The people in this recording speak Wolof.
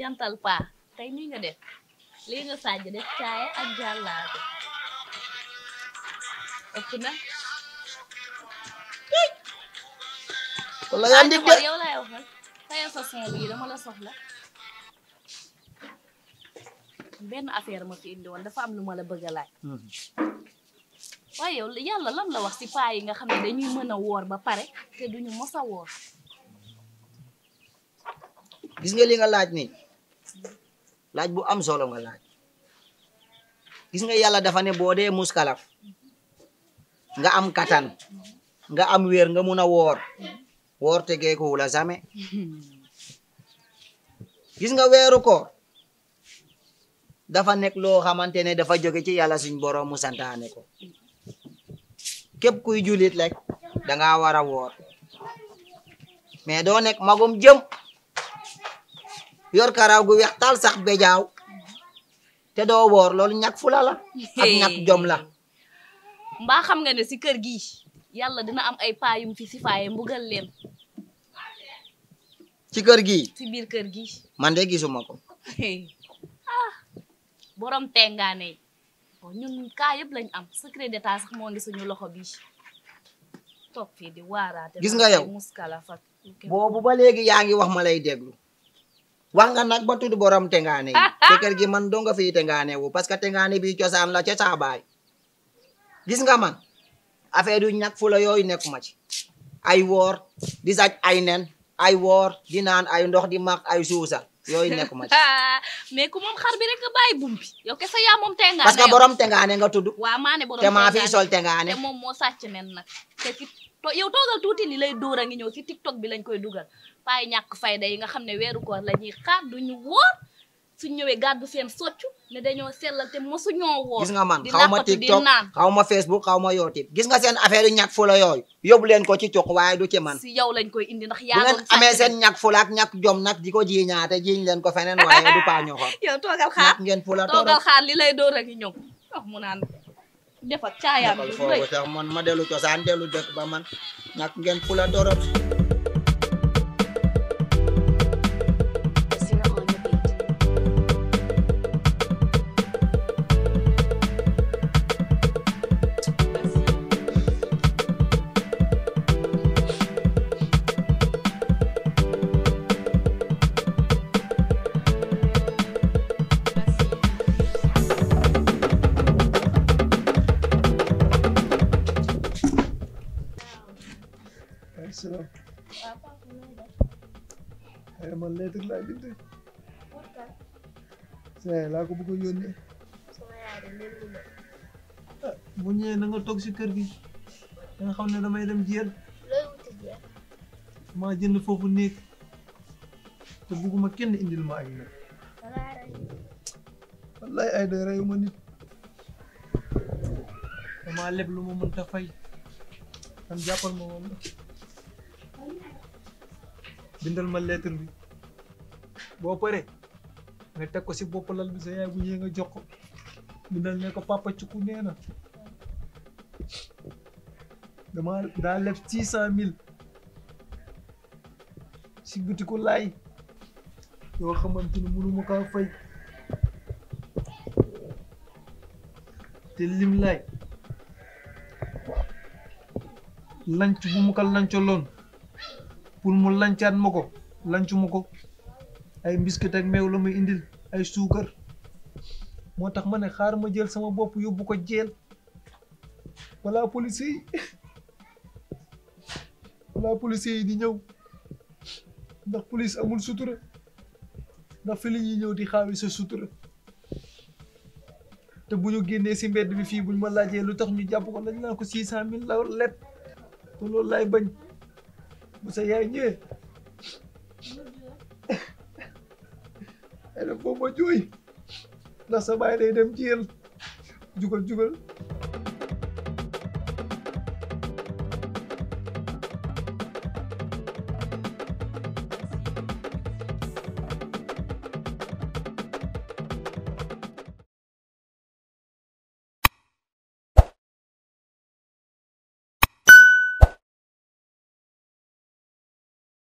jantal pa tey nii nga def lii nga sàjj def caaya ak jàllaabe ëpp na wala yaa ndig de yow laay waxal fayal sa son bii dama la soxla benn affaire ma fi indi woon dafa am lu ma la bëgg a laaj waaye yow yàlla lan la wax ci paa yi nga xam ne dañuy mën a woor ba pare te duñu mos a woor gis nga li nga laaj ni laaj bu am solo nga laaj gis nga yàlla dafa ne boo dee muskalaf nga am katan nga am wér nga mun a woor tegee ko wula jamais gis nga weeru koor dafa nekk loo xamante ne dafa jóge ci yàlla suñ borom mu santaane ko képp kuy julit rek danga war a woor mais doo nekk magum jëm yor karaw gu weex tal sax bejaaw te doo woor loolu ñàkk fula la ak ñàkk jom la mbaa xam nga ne si kër gi yàlla dina am ay paa yum fi sifaaye mbugal leen ci kër gi si biir kër gi man de gisuma ko borom tengaane yi ñun kaa yëpp lañ am secret d'état sax moo ngi suñu loxo bi toog fii di waaraate gis nga yow muskala fa boobu ba léegi yaa ngi wax ma lay déglu wax nga nag ba tudd borom tengaane yi te kër gi man doo nga fii tengaane wu parce que tengaane bi cosaan la ca saabaay gis nga man affaire yu ñàkk fu la yooyu nekkuma ci ay woor di saj ay nen ay woor di naan ay ndox di mak ay suusa yooyu nekkuma ci mais ku moom xar bi rek nga bàyyi bum bi yow kese yaa moom tengaane parce que borom tengaane nga tudd waa maa ne borom te maa fi sol tengaane te moom moo sàcc nen nag te ci yow toogal tuuti li lay dóor a ngi ñëw si TikTok bi lañ koy dugal paay ñàkk fayda yi nga xam ne weeru koor la ñuy xaar duñu woor suñ ñëwee gàddu seen soccu ne dañoo sellal te mosuñoo woor gis nga man xaw ma TikTok xaw ma Facebook xaw ma YouTube gis nga seen affaire yu ñàkk fula yooyu yóbbu leen ko ci cok waaye du ci man si yow lañ koy indi ndax bu yaa ngeen amee seen ñàkk fula ak ñàkk jom nag di ko jiiñaate jiiñ leen ko feneen waaye du paa ñoxor yow toogal xaar ngeen fula toogal xaar li lay dóor a ngi ñëw wax mu naan def ak caayaam bi foofu sax man ma dellu cosaan dellu dëkk ba man ñàkk ngeen fula torop Salam. Ay man lettre laa bind. Saya laa ko bëgg a yónnee. Bu ñëwee na nga toog si kër gi. Da nga xam ne damay dem jiyal. maa jënd foofu néeg. te bëgguma kenn indil ma ay nag. wallaay ay da reyu ma nit. dama leb lu ma mënta fay. kan jàppal ma woon la. bindal ma lettre bi boo paree nga teg ko si bopp lal bi sa yaay bu ñëwee nga jox ko bindal ne ko papa Thioukou nee na dama daa leb 600 000 si butiku laay yoo xamante ni mënu ma kaa fay te lim laay lanc bu mu ko lancoloon pour mu lancaat ma ko lancu ma ko ay biscuit ak meew la muy indil ay suukar moo tax ma ne xaar ma jël sama bopp yóbbu ko jeel wala policier yi di ñëw ndax police amul sutura ndax fi la ñuy ñëw di xaawi sa sutura te bu ñu génnee si mbedd bi fii buñ ma laajee lu tax ñu jàpp ko lañ naan ko 600 000 la let te loolu laay bañ bu sa yaay ñëwee ay na foo ma jooy ndax sa baay day dem jiyal jugal